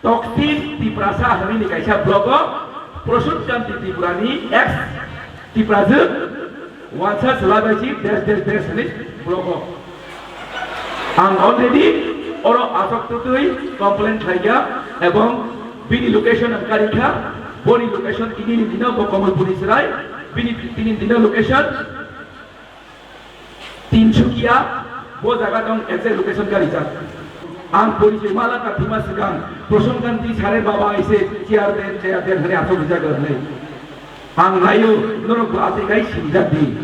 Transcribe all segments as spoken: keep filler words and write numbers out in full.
Toktin Tiprasa hwnwi ni kaisa blogo Prashant Kanti Tripurani ex Tiprajwk wansa chwla bai si desh desh desh hwnwi blogo. Ang already oro asok twtwi complain khlaikha ebong bini location ang karikha, boni location tini ni dino bo Komolpurni chwrai, bini tini ni dino location Tinsukia, bo jaga tong exact location ka rijak. Ang porichoi mala ka thima swkang, Prashant Kanti sare baba aise chair den, chair den hwnwi asok rijak hwnwi. Ang naio, norok bo asai kai sinijak di.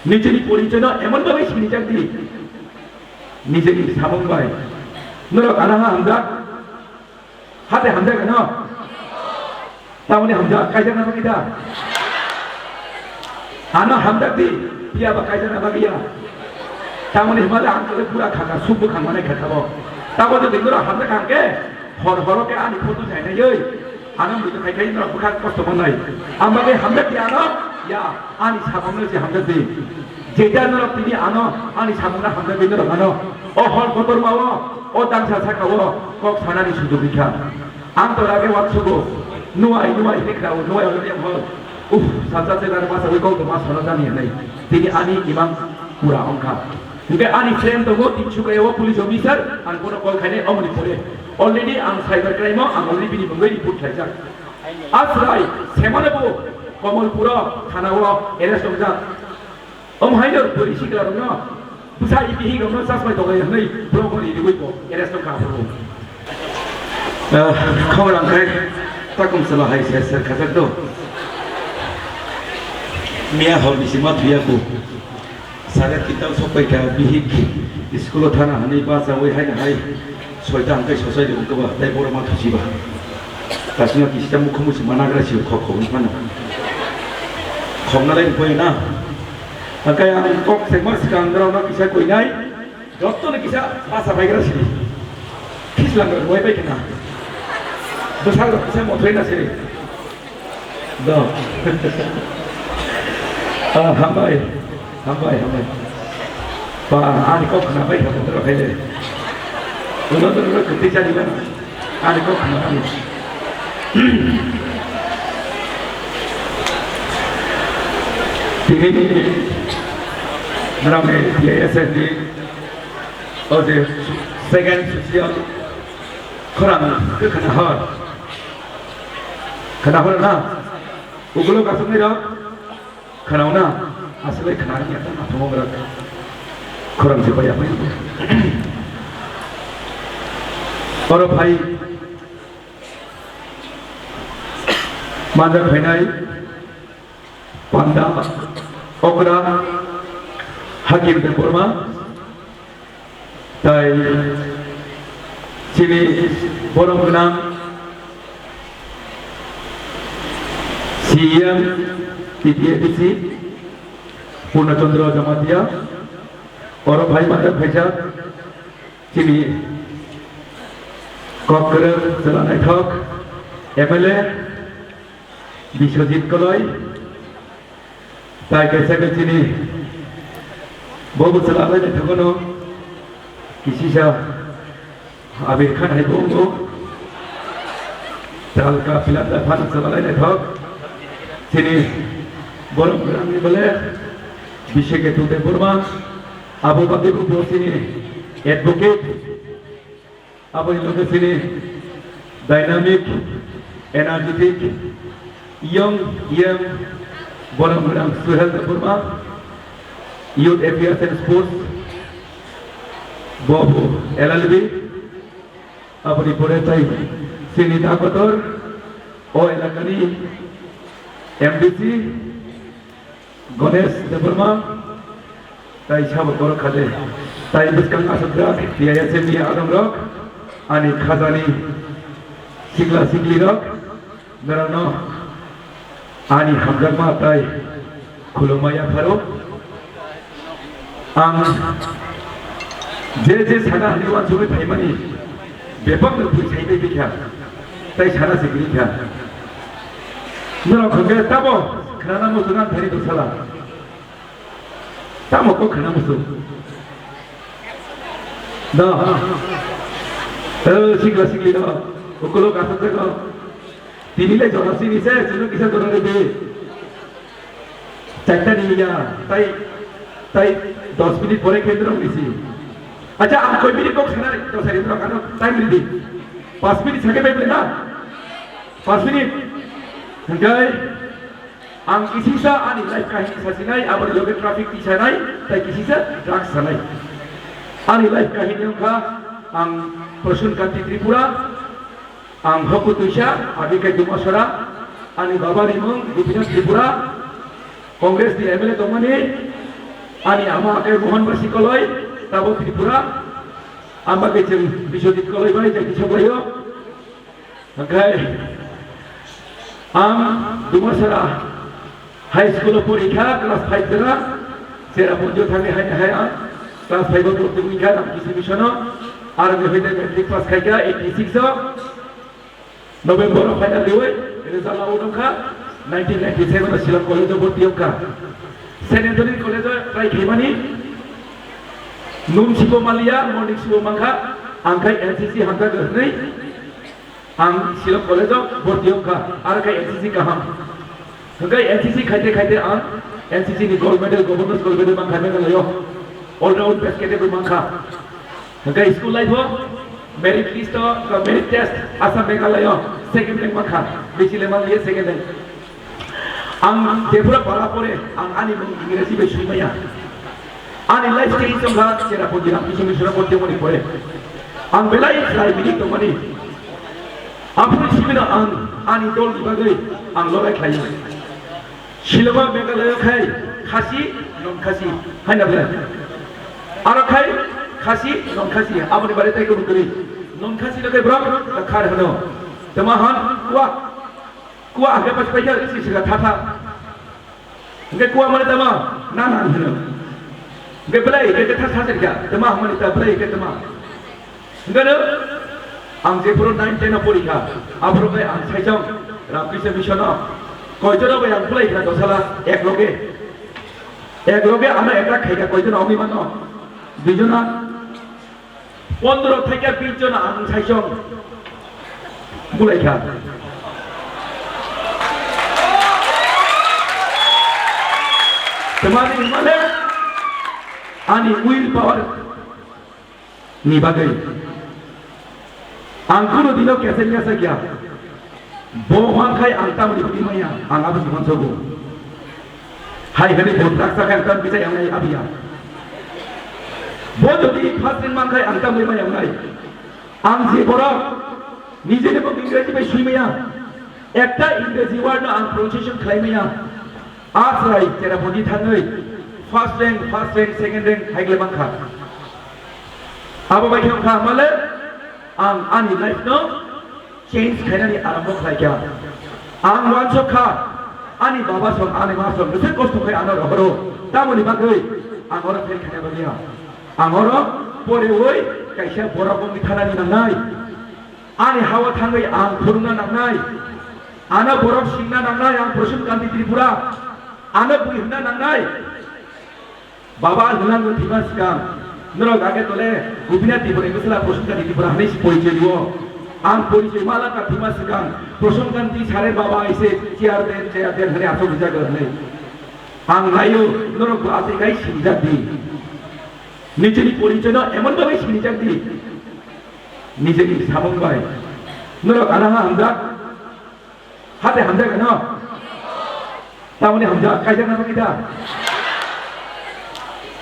Nijini porichoi no emon babai sinijak di. Nijini samung bai. Norok anaha hamjak. Hate hamjak ano? Tamoni hamjak, kaijakna bagwi da? Ano hamjak di, phiya ba kaijakna bagwi ya. Tamoni himale ang khe pura khaka, suk bwkhang manai kha tabo. Tabo jodi norok hamjak kha hwnkhe, hor horo khe ani photo nainaiwi, ano muitu khai khai norok bwkha kosto manai. Ang bagwi hamjak di ano, ya, ani samungno se hamjak di. Jeta norok tini ano, ani samungno hamjakgwi norok ano. O hor kotorma o, o tangsa saka o kok sanani sujug rikha. Ang to rage waksugo, nuai, nuai hinwi kha o, nuai already ang hor. Uff, salsa se dar masa wi kok ma sana jani hinwi. Tini ani imang pura ongkha. Hingke ani friend tongo, Tinsukia o police officer, ang bono call khainai omoni pore. Already ang cyber crime o, ang already bini mungwi report khlaijak. Asrai, semana bo, Komolpuro, thana o, arrest tongjak. Omo haino bwrwi sikla rokno bwsa ipi hi rokno chasmai tonglaio hwnwi borok no riwi bo arrest wngkha aphuru. Ah, khobor ang khai takum chwla hai ser ser khajak do. Miya hor ni sima thuya ko. Sare tinta sok pai kha bihik school o thana hwnwi bachawi haino hai. Soita hwnkhe sosai de wngkhe ba, tei borok ma thusi ba. Kasino kisa mukhu musi managra si khok khok wng phano. Khokna lai wngkhe na. Hwnkhe ang kok sengma swkang norokno kisa koinai. Jottoni kisa basa baigra siri. Khislang rok wai bai khna. Bwsal rok kisa mothoi na siri. Do. Ah, hambai. Hambai, hambai. Ba, ani kok khna bai kha, botoro khai de. Uno to ro kiti chari ba. Ani kok khna ani. Tini ni, nrao ni T I S F ni, o je second social khorang ke khna hor. Khna hor na? Ukulok aswknwi rok khnauna aswk khna ya ta thumok rok khorang se paya pai. Oro phai manjak phainai panda okra Hakim Debbarma. Tai chini borom gwnang C E M T T A D C Purna Chandra Jamatia, oro phai mata phaijak chini kok kwrwng chwla naithok M L A, Biswajit Koloi, tai kaisa khe chini bo bwswla lai naithok no kisisa Abir Khan hai bo wngbo. Tal ka pilanda phan swla lai naithok. Chini borok rang ni bole Biseke Tute Burma. Abo bagwi bo chini advocate. Aboni loge chini dynamic, energetic, young, young, borok rang Suhel Debbarma, Youth Affairs and Sports, Bobo L L B, aboni pore tai chini dakotor, o elakani M D C, Ganesh Debbarma, tai sabo borok khade, tai bwskang aswkjak T I S F ni adongrok, ani khajani sikla siklirok, norokno ani hamjakma tai khulumma yapharo. Ang je je sana hwnwi uansugwi phaimani bebakno bui sai tei bikha, tai sana sikli kha. Norok hwnkhe tamo khnana muchungo ang thani bwsala. Tamo kok khna muchung. Da. Eh, sikla sikli da. Ukulo kasam jago. Tini le jora sini se, chwngno kisa jora rwdi. Chaita ni ya, tai, tai dos minute pore kendro bisi. Acha, ang koi minute kok sana, to sari to kano time rwdi. Pas minute sake bai na. Pas minute. Hingkai, ang kisisa ani life kahini sasinai, abo loge traffic tisanai, tai kisisa drugs sanai. Ani life kahini wngkha, ang Prasun Kanti Tripura, ang Hoku Tuisa, abi khe Dumasora, ani baba ni mung Gopinath Tripura, Congress ni M L A tongmani, ani ama khe Mohan Basi Koloi, tabo Tripura, ama khe chwng Biswajit Koloi bai, jai kisa bayo. Hingkhe ang Dumasara High School o porikha, class five jora, Cherrapunji thangwi hai hai ang class five o porti wngkha, Ramkrishna Mission o, aro ni hoite matric pass khaikha eighty six o, November o final riwi result out wngkha, nineteen ninety seven o Shillong College o bhorti wngkha. Saint Anthony College o try khaimani, noon sibo maliya, morning sibo mankha, ang khai N C C hamjak hwnwi, Ang Shillong College o bhorti wngkha, aro khe N C C kaham. Hwnkhe N C C khaite khaite ang N C C ni gold medal, Governor's gold medal mankha Meghalaya o. All round best category mankha. Hwnkhe school life o merit list o, merit test Assam Meghalaya o second rank mankha. Bisi le manliya second rank. Ang jephuru para pore, ang ani mung Ingreji bai swi maya. Ani life change wngkha, Cherrapunji Ramkrishna Mission o bhorti wngmani pore. Ang belai khlai bini tongmani. Aphuru simi no ang ani dol ni bagwi ang lorai khlai. Shillong o Meghalaya khai khasi, non khasi, hai na belai. Aro khai khasi, non khasi, aboni bare tai kwrwi kwrwi. Non khasi no khai borok khar hwno. Tama han wa. Kua hake pas paikha si sika thatha. Hingke kua mane tama na na hino. Hingke belai hingke tha sa sika tama mane ta belai hingke tama. Hingke no ang je puro nine ten o porikha. Abro bai ang saijong Ramkrishna Mission o. Koijono bai ang pulai kha dosala ek loge. Ek loge ano ekta khaika koijono omi mano. Duijona Pondro thaikha bis jona ang saisong bulaikha. Tamani hwnmale ani will power ni bagwi ang kunu dino kesel ya sakya. Bo hwnkhe ang tamni bagwi maya, ang abo se uansogo. Hai hwnwi bo draksa khe ang tam kisa yangnai abiya. Bo jodi first rank mankhe ang tamni maya wngnai. Ang je borok nijeni bo Ingreji bai swi maya, ekta Ingreji word no ang pronunciation khlai maya. Asrai Cherrapunji thangwi first rank, first rank, second rank haigle mankha. Abo bai khe wngkha male ang ani life no change khainani arambho khlaikha. Ang uansuk kha, ani baba song, ani ma song, bwswk kosto khai ano rohoro, tamoni bagwi ang oro fail khaina bagwi ang. Ang oro porewi kaisa borok wngwi thanani nangnai. Ani ha-o thangwi ang phunukna nangnai. Ano borok singna nangnai, ang Prasun Kanti Tripura. Ano bui hwnna nangnai. Baba hwnna no thima swkang, norok age tole Gopinath Tripura, Misra Prasun Kanti Tripura hwnwi se porichoi rwo. Ang porichoi ma laka thima swkang, Prasun Kanti sare baba ise chair den, chair den hwnwi aswk rijak hwnwi. Ang naio, norok bo aswk kai sinijak di. Nijeni porichoi no emon bagwi sinijak di. Nijeni samung bai. Norok ano ha hamjak. Hate hamjak ano. Tamoni hamjak, kaijakna bagwi da.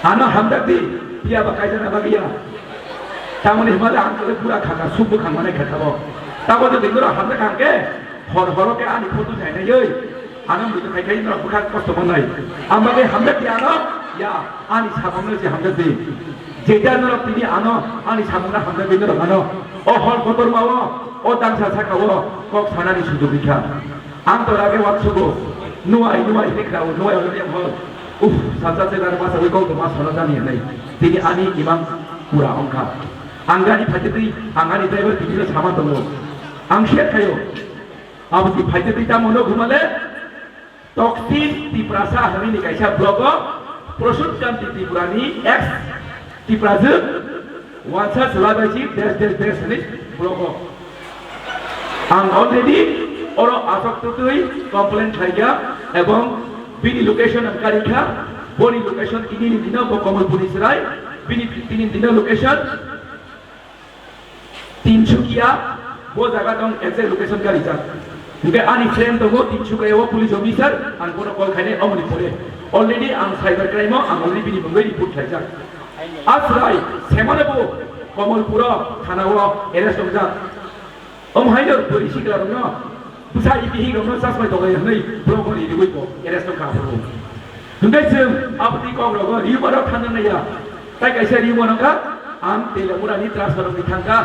Ano hamjak di, phiya ba kaijakna bagwi ya. Tamoni hwnmale ang tole pura khaka, suk bwkhang manai kha tabo. Tabo jodi norok hamjak hangke, hor horo khe ani photo nainaiwi. Ano muitu khai khai norok bwkha kosto manai. Ang bagwi hamjak di ano, ya, ani samungno se hamjak di. Jeta norok tini ano, ani samungno hamjak di norok ano. O hor kotorma o, o tangsa saka o, kok sanani sujuk rikha. Ang to rage uansugo, nuai, nuai hini kra o, nuai already ang hor. Uff, salsa se dar masa wi kok to mas horo jani hinai. Tini ani imang pura ongkha. Ang gari phaitwi, ang ani driver tini no sama tongo. Ang share khayo. Abo si phaitwi tamo no ghumale. Toksin Tiprasa hwnwi ni kaisa blog o Prasun Kanti Tripura ni ex Tiprajwk wansa chwla bai si des des des hwnwi blog o. Ang already oro asok tutui complain khaikha ebong bini location ang karikha, boni location tini ni dino bo Komolpurni chwrai, bini tini ni dino location Tinsukia, bo jaga tong exact location karijak. Hingke ani friend tongo Tinsukia o police officer, ang bono call khainai omoni pore. Already ang cyber crime o ang already bini mungwi report khlaijak. Asrai, semano bo Komolpuro thana o arrest wngjak. Om haino puri sikla rokno, bwsa ipi hi rokno chasmai tongwi hwnwi borok bo ri riwi bo arrest wngkha aphuru. Hwnkhe chwng aboni kok rogo ri borok thangna naiya. Tai kaisa ri bono kha, ang Telamurani transfer wngwi thangkha.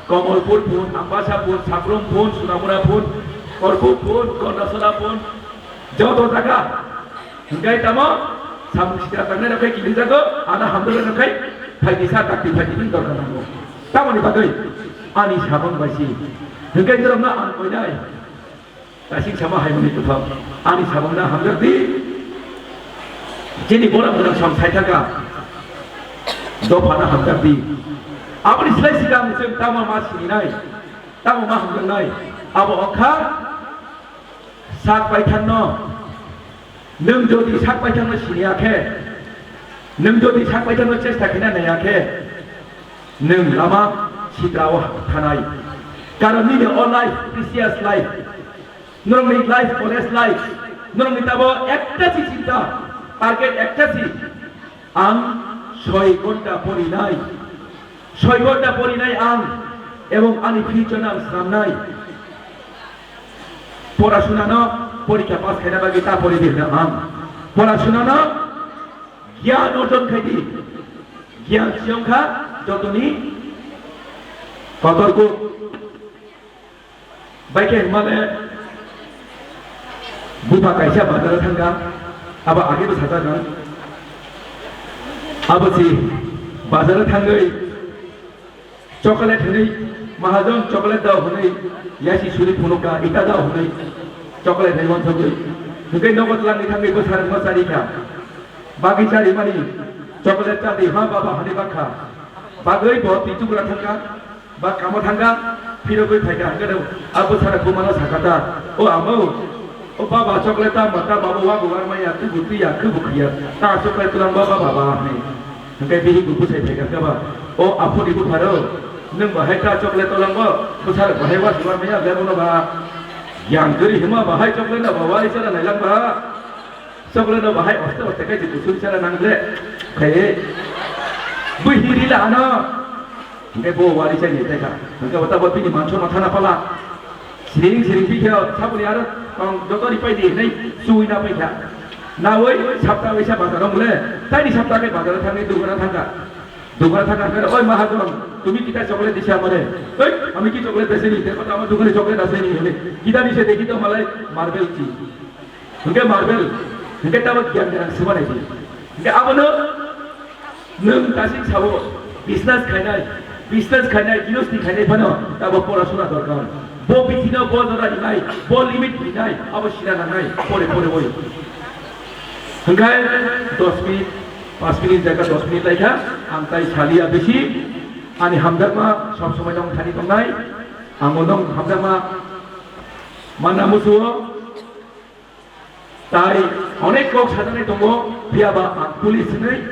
Komolpur phun, Ambasa phun, Sabrum phun, Sunamura phun, Korkuk phun, Gondasora phun, joto jaga. Hingkai tamo samung sitra tangnai rok khai kini jago, ana hamdwk rok khai phaidi sa takti phaidi ni dorkar nango. Tamoni bagwi ani sabang bai si. Hingkai norok no ang koinai. Tasing sama hai mani kutham. Ani sabang na hamdwk di. Chini borom borom sam sai thaka. Dopha na hamdwk di. Aboni slai sikang chwng tamo ma sininai. Tamo ma hamdwk nai. Abo okha sak bai thangno. Nwng jodi sak paithakno siniya khe, nwng jodi sak paithakno chesta khaina naiya khe, nwng lama sitrao thanai. Karon nini o life, precious life, norokni life, college life, norokni tabo ekta si chinta, target ekta si, ang soi ghonta porinai, soi ghonta porinai ang, ebong ani future no ang swnamnai. Porasuna no porikha pass khaina bagwi ta pori di hwno ang. Porasuna no gyan orjon khai di. Gyan siyong kha jotoni kotor kuk. Bai khe hwnmale bupha kaisa bazar o thangkha, abo age bo sajak ang. Abo si bazar o thangwi Chocolate hwnwi, mahajon chocolate dao hwnwi, yasi suri phunukha, ita dao hwnwi, chocolate hai wansugwi. Hwnkhe nogo twlangwi thangwi bwsarokno charikha. Bagwi charimani chocolate chadi, ha baba, hwnwi bakha. Bagwi bo twi tugra thangkha, ba kamo thangkha, phirogwi phaikha. Hwnkhe a bwsarok bumano sakha ta, "O amo, o baba, chocolate tamo, tamo, abo wago warmaya, tubu twiya, khubu khiya, ta chocolate twlangba baba ba," hwnwi. Hwnkhe bihik bo bwsai phaikha khe ba, "O aphuni bupharo, nwng bahai ta chocolate tolangbo, bwsarok bahai wasibar maya bebono ba? Yang kwrwi hima bahai chocolate no ba wari chana nailangba? Chocolate no bahai oste oste kai je kusui chana nang le?" Khai bui hiri la ano. Hwnkhe bo wari chai ni teka. Hwnkhe bo tabo bini manso no thana pala. Siring siring pikhe o, saboni aro tong joto ripai di hinwi chuwi na paikha. Nawi sapta waisa bazar o mole, taini sapta khe bazar o thangwi dukana thangkha. Dukana thangkha, "Oi mahajon, tumi kita chocolate dise amare?" "Oi, ami ki chocolate dese ni, dekho to amar dukane chocolate ase ni," hwnwi. "Kita dise, dekhi to malai marble chi." Hwnkhe marble, hwnkhe tabo gyan gwnang swmani di. Hwnkhe abono nwng tasik sao, business khainai, business khainai, gyrosthi khainai phano tabo porasuna dorkar. Bo bithi no bo jora rinai, bo limit rinai, abo sina nangnai, pore pore oi. Hwnkhe dos minute, panch minute jaga dos minute laikha, ang tai saliya bisi, ani hamjakma sob somoi nong thani tongnai, ang o nong hamjakma manna musuo. Tai onek kok sajaknai tongo, phiyaba ang police hinwi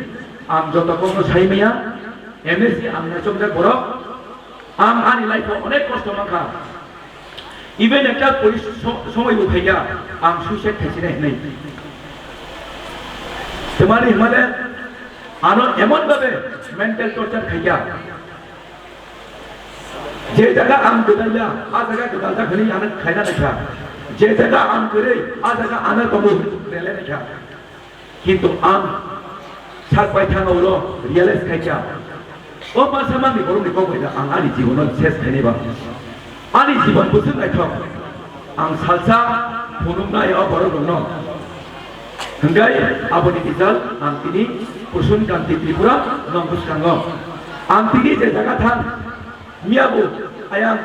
ang joto kokno sai maya, M S C ang naichomjak borok, ang ani life o onek kosto mankha, even ekta police so-, somoi bo phaikha, ang suicide khaisinai hinwi. Twmani hwnmale ano emon babe mental torture khaikha. Je jaga ang gwdalya, a jaga gwdaljak hwnwi ano khaina naikha. Je jaga ang kwrwi, a jaga ano tongo hwnwi belai naikha. Kintu ang sak bai thangna ulo realize khaikha. O masa mangni borokni kok bai da ang ani jibono ses khainai ba. Ani jibon bwswk naithok. Ang salsa phunuknai o borok rokno. Hwnkhe aboni result ang tini Kusun Kanti Tripura nong bwskango. Ang tini je jaga thang, miyabu ayang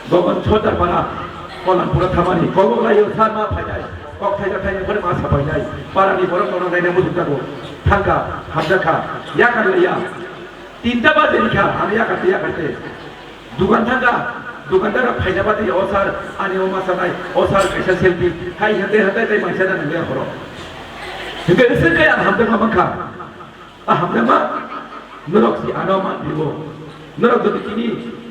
Gogon Sordar para Kolanpura thamani kobok laio sar ma phainai, kok thaija thaini phone ma sapainai, parani borok kono naina muchung jago, thangkha, hamjakha, yakar laiya. Tinta baje rikha, ang yakarte yakarte. Dukan thangkha, Dukandar rok phaina bagwi, "O sir, ani o ma sanai, o sir, kaisa selfie," hai hwnkhe hwnkhe tei maisa da nangya horo. Hwnkhe aswk khe ang hamjakma mankha. A hamjakma norok si ano man dibo. Norok jodi tini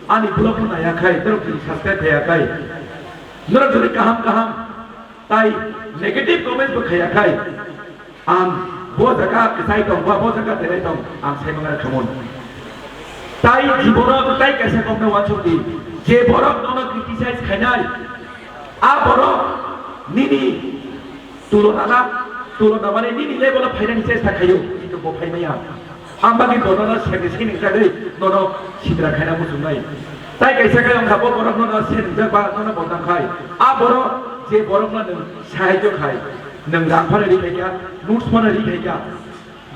ani vlog no naya khai, norok jodi subscribe khaya khai, norok jodi kaham kaham Tai negative comments bo khaya khai, ang bo jaga kwchai tong ba bo jaga belai tong, ang sai mangna khamon. Tai jibono tai kaisa kokno wansuk di, je borok nono criticize khainai, a borok nini tulona na, tulona mane nini level o phainani chesta khaio, kintu bo phaimaya. Ang bagwi bo nono seni sini jagwi nono sidra khaina muchungnai. Tai kaisa khe wngkha bo borok nono seni jak ba nono bodnam khai. A borok je borok no nwng sahajyo khai, nwng rang phano ri khaikha, notes phano ri khaikha,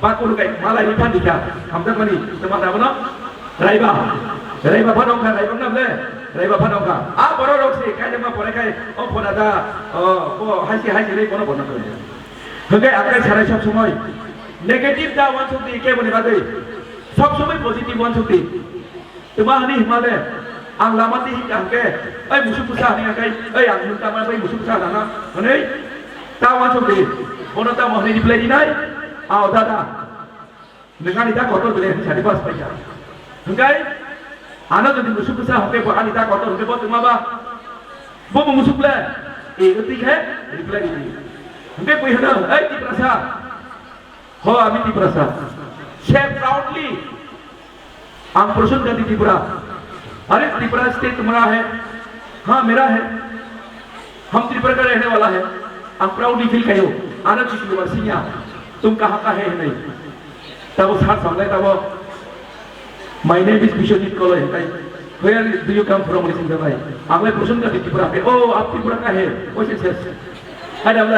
ba kunu kai malai ri phan dikha, hamjakmani twma na bono raiba, raiba phano wngkha, raiba na ble, raiba phano wngkha. A borok rok se kaijak ma pore khai, o phona da, o, bo haisi haisi ri bono bodnam khai. Hwnkhe ang khe sanai sob somoi negative da wansuk di, keboni bagwi sob somoi positive wansuk di. Tuma hani himale ang lama di hingka hwnkhe, "Oi musuk bwsa," hwnwi hwnkhe, "Oi ang nwng tama bai musuk bwsa," hwnana hwnwi ta wansuk di. Bono tamo hwnwi reply dinai, "Ao dada." Nwng ani da kotor bele hinwi sadi bas paikha. Hwnkhe ano jodi musuk bwsa hwnkhe bo ani da kotor hwnkhe bo twma ba? Bo bo musuk le? E, twi khe reply di. Hwnkhe bui hwno, "Ei Tiprasa, ho ami Tiprasa. Say proudly, हम प्रसून गांधी त्रिपुरा। अरे त्रिपुरा स्टेट तुम्हारा है, हाँ मेरा है।" हम त्रिपुरा का रहने वाला है, हम proudly feel करो। आना चिचुलुमा सिंह, तुम कहाँ का है नहीं? तब वो साथ समझे तब वो, "My name is Biswajit Koloi," है। "Where do you come from?" बोले सिंह भाई, "हम प्रसून गांधी त्रिपुरा के।" "ओ, आप त्रिपुरा का है?" वैसे से। अरे हम,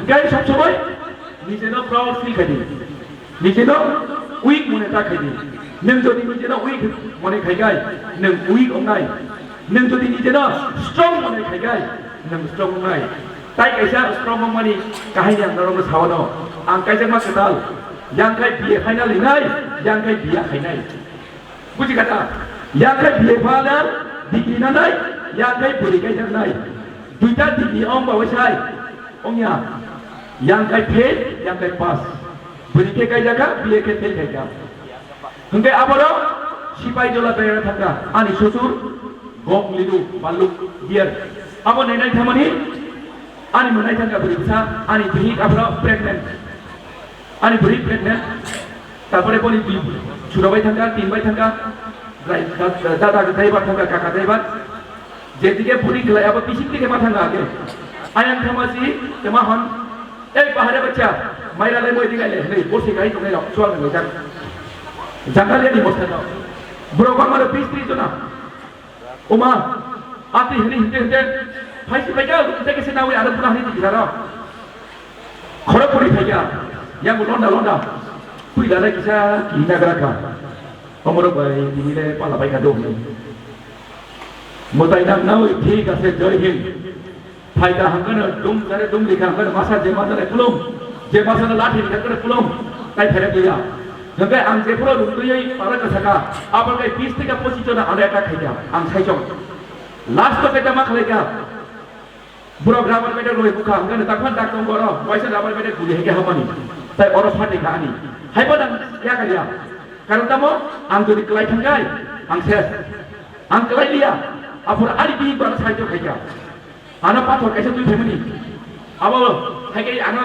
गाइस, सब समय नीचे ना proud feel करिए। Nijeno weak mone ta khaidi. Nwng jodi nijeno weak mone khaigai, nwng weak wngnai. Nwng jodi nijeno strong mone khaigai, nwng strong wngnai. Tai kaisa strong wngmani kahini ang norokno sawano. Ang kaijakma kwtal, yang khai B A final hinai, yang khai B A khainai. Buji kha da? Yang khai B A final, degree nanai, yang khai bwrwi kaijaknai. Duita degree wng ba wai sai. Wngya, yang khai fail, yang khai pass. Bwrwi khe kaijakha, B A khe fail khaikha. Hwnkhe aborok sipai jola berana thangkha, ani susur, gok lidu, baluk, dear. Abo nainai thamani, ani mwnai thangkha bwrwi bwsa, ani bihik aborok pregnant. Ani bwrwi pregnant. Tarpore boni bihik surabai thangkha, tinbai thangkha, drai-, da-, da-, dada driver thangkha, kaka driver. Jedige puri khlai abo bising dige ma thang age. Ayang thama si tema hon, "Ei pahare bachcha, maira le moi digai le," hinwi borsi gai tongnai rok chuwal nang jak. Jangkaliani bostano. Borok bangma rok bis tris jona. Oma, ati hini hinte hinte, phaisi phaika, hinte kese nawi aro pura hini dikira rok. Khoro puri phaika, yang londa londa. Pui dada kisa kina graka. Omorok bai, tini le pala bai ka dong. Mwtai nang nawi, thik ase, Jai Hind. Phaika hangkano dum jare dum likha hangkano masa je masa le kulum. Je masa le lathi likha hangkano kulum. Tai pherek liya. Hangkai ang je pura rung tui para kasaka. Abang kai bis tika pochi chona ada eta khaika. Ang sai chong. Last to kaita ma khlaika. Borok rubber bete roi bukha hwnkhe takma dak tong oro, waisa rubber bete guli hwnkhe hamani. Tai oro phatwi kha ani. Haibo nang ya kha ya. Karon tamo ang jodi kwlai thangkai, ang ses. Ang kwlai liya. Aphuru ani bihik bana sahajyo khaikha. Ano pathor kaisa twi phaimani. Abo haikai ano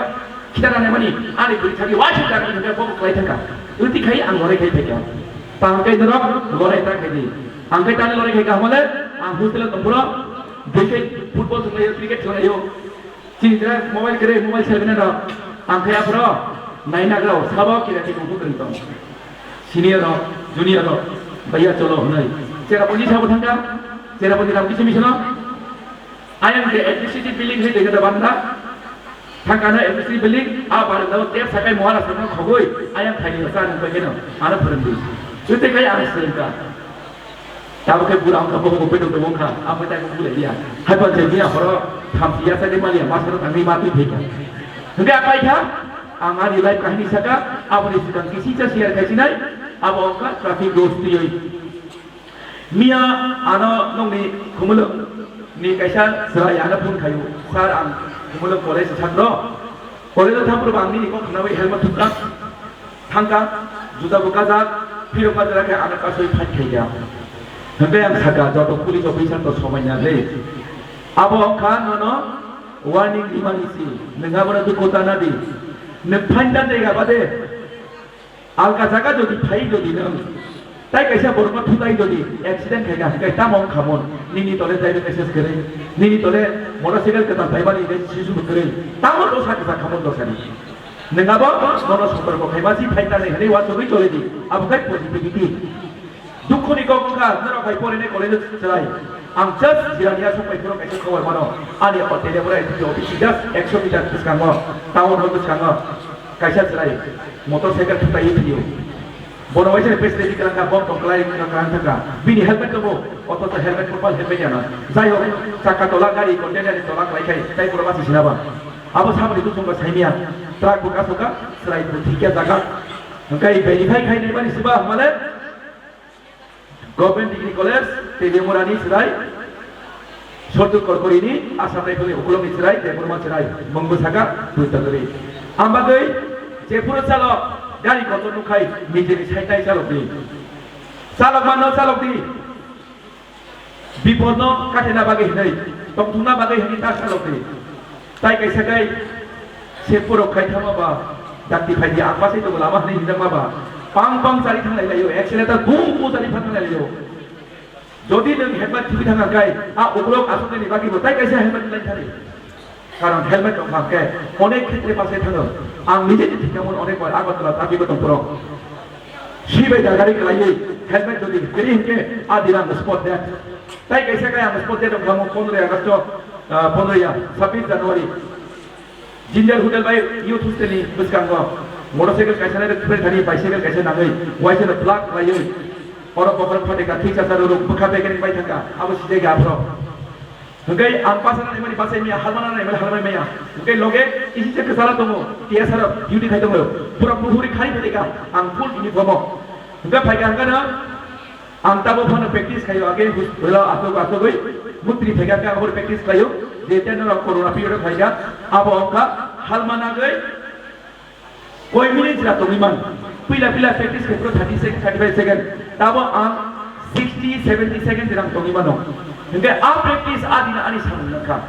khitana naimani, ani bwrwi thangwi waisa jagani hwnkhe bo kwlai thangkha. Wngti khai ang lorai khai phaikha. Tang kai norok lorai ta khai di. Ang kai tani lorai khai kaham le, ang hostel tongphuru, bwrwi kai football thwnglaio, cricket thwnglaio. Chini jora mobile kwrwi, mobile selfie no. Ang khai aphuru nai nagrao, sabo kira khe kung kung tong. Senior rok, junior rok, bhaiya cholo hwnwi. Cherrapunji sabo thangkha, Cherrapunji Ramkishan Mission o. Ayang je administrative building hai dega da banda. Thangkana administrative building, a baranda o tep sakai Maharaj no khogoi, ayang khaini sa nang bageno, ano phwrwngdi. Jute kai ang sengka. Tabo khe bura wngkha, bobo bo bedok dong wngkha, amo tai bo bulai ya. Hai pa je miya horo thamchi ya sadi maliya, masaro tangni ma twi thika. Hingke apai kha, ang ani life kahini saka, abo ni sikang kisi cha share khai sinai, abo wngkha traffic rules tiyoi. Miya ano nokni Khumulwng ni kaisa chwrai ano phone khaio, "Sir, ang Khumulwng college ni chhatro, college o thangphuru bo ang nini kok khnaui helmet thupkha, thangkha, juta bo kajak, phirok kajak khe ano kasui fight khaikha." Hwnkhe ang sakha, "Joto police officer to somai nang le, abo wngkha nono warning rimani si, nwng abono dukhu ta nadi, nwng fight ta tega bade." Alka jaga jodi phai jodi nwng, tai kaisa borokno thutai jodi accident khaikha, hwnkhe tamo wngkha mon? Nini tole driving license kwrwi, nini tole motorcycle kwtal phaimani registration bo kwrwi, tamo dosa kwchak khamon dosani? Nwng abo bono sotorko khaima si phai tanai hwnwi uansugwi choli di, abo khai positivity. Dukhoni kok wngkha, norok hai porinai college o chwrai. Ang just jirani aswk bai phuru kaisa khobor mano. Ani hotel o bwrai office just ekso meter bwskango, town hall bwskango kaisa chwrai motorcycle thutai thwiyo. Bono waisa facility kwrang kha, bom tong kwlai kwrang thangkha. Bini helmet tongo, othocho helmet kopal helmet yana. Jai hok, chakka tola gari container ni tola kwlai khai, tai pura basi sinaba. Abo samani kusung ba saimia, truck bo kasoka, chwrai bo thikya jaga. Hwnkhe verify khai naimani siba hamale. Government Degree College, Tebiamurani chwrai, Sortu Korkorini, Assam Rifle-ni ukulokni chwrai, Debbarma chwrai, mungbo saka, Puitaguri. Ambagwi, jephuru chalok, gari kotor nukhai, nijeni saitai chalokdi. Chalok mano chalokdi. Bipodno kathena bagwi hinwi, tongthokna bagwi hinwi ta chalokdi. Tai kaisa kai se purok khai thangma ba dakti phai di ang pasai tongo lama hinwi hinjakma ba pang pang chari thanglai laio, accelerator bum bum chari thanglai laio. Jodi nwng helmet thubi thangkha kai a ukulok aswknani bagwi bo tai kaisa helmet lai thani. Karon helmet tong kha khe onek khetre pasai thango. Ang nije ni thikhamon onek bar Agartala traffic o tong phuru. Sibai da gari kwlaiwi helmet jodi kwrwi hinkhe a din ang spot death. Tai kaisa kai ang spot death wngkha mo pondro August, ah, pondro ya, sabbish January. Ginger Hotel bai youth hostel ni bwskango motorcycle kaisa nai rwkphai thani bicycle kaisa nangwi waisa no plug kwlaiwi oro bokhorok phatika thik chasa rwrwk bwkha bekereng bai thangkha abo sijai ga aphro. Hwnkhe ang pasana naimani bachai maya, halmana naimani halmai maya. Hwnkhe loge isi se kwchara tongo, T S R duty khai tongo. Pura muhuri khai phaika ang full uniform o. Hwnkhe phaika hwnkhe no ang tabo phano practice khaio, age hus-, hwla aswk aswkgwi mutri phaika khe aboni practice khlaio. Je tei norok corona period o phaika abo wngkha halmana gwi Koi minute jora tongwi man. Pila pila practice khe pro thirty second, thirty five second. Tabo ang sixty, seventy second jora tongwi mano. Hingke a practice a dina ani samung nangkha.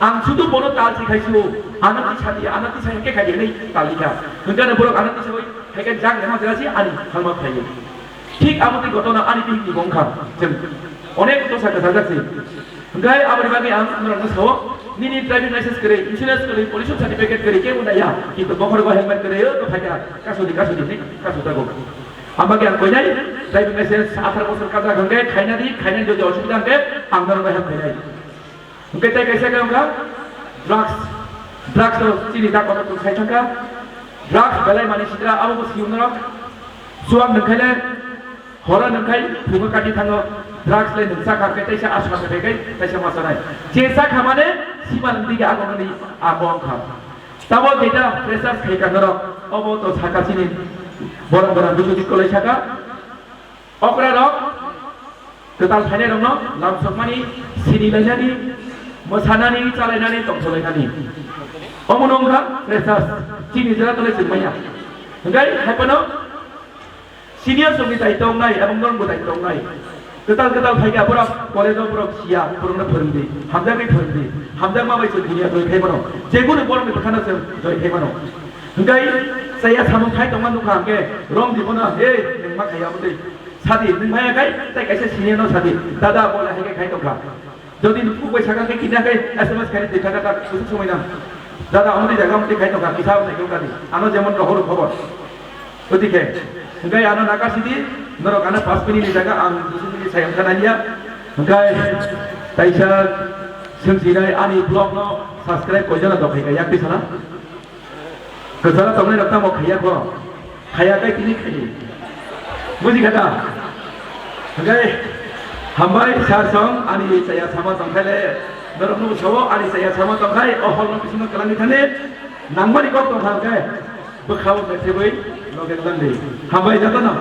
Ang sudu bono tal si khai su, ano tisa di, ano tisa hingke khai di, hinui tal di kha. Hingke ano borok ano tisa oi, hingke jak lema jora si ani halma khai. Thik abo tei gotona ani bihik ni bo wngkha. Chwng onek dosa kwchajak se. Hwnkhe aboni bagwi ang norokno sao, nini driving license kwrwi, insurance kwrwi, pollution certificate kwrwi kebo naiya, kintu bokhorogo helmet kwrwi o to phaikha, kasudi kasudi hinwi kasuk jago. Ang bagwi ang koinai, driving license atharo bosor kajak hwnkhe khaina di, khainani jodi osubida hwnkhe ang norokno help khainai. Hwnkhe tei kaisa khe wngkha drugs, drugs no chini da kotor tong sai thangkha, drugs belai manwi sidra abo bo siyung norok, chuwak nungkhaile Horo nungkhai phungo kati thango, drugs le nung chakha khe teisa asma se begai teisa ma chanai. Je chakha mane sima nung dige agonani abo wngkha. Tabo jeta freshers khaika norok, obo to saka chini borom borom buju dikkolai saka. Okra rok kwtal phainai rokno lamsokmani sini lainani, mwsanani, chalainani, tongtholainani. Omono wngkha freshers, chini jora tole chwng manya. Hwnkhe hai phano Senior songni daitw wngnai, ebong norokbo daitw wngnai. Kwtal kwtal phaikha borok, college-o borok siya, borokno phwrwngdi, hamjakgwi phwrwngdi, hamjakma bai chwng duniya joi khai mano, jekunu borokni bwkhano chwng joi khai mano. Hwnkhe chaya samung khai tongma nukha hwnkhe, romdi bono, "Hey, nwng ma khaiya amtwi?" Sadi, nwng maya khai, tei kaisa senior-no sadi, "Dada, bo le hai khe khai tongkha." Jodi nukuk bai sakha khe kina khe S M S khaini twi thangkha ta kusuk somoi nang. Dada, amoni jaga amoni khai tongkha, kisa abo naikhe wngkha di. Ano jemon rohor khobor. Oti khe, hwnkhe ano naka sidi, norok ano pash minute ni jaga ang dusu minute sai wngkha naliya. Hwnkhe taisa swngchinai ani vlog no subscribe koijana dokhai kha yak tisana. Kwcharo tongnai rok tamo khaiya kho. Khaiya kai tini khai. Buji kha da? Hwnkhe hambai sir song ani chaya sama tongkhaile norok no sao ani chaya sama tongkhai o hol no bisingo kwlangwi thani nangmani kok tongkha hwnkhe bwkhao methebwi loge kwlangdi. Hambai jotono.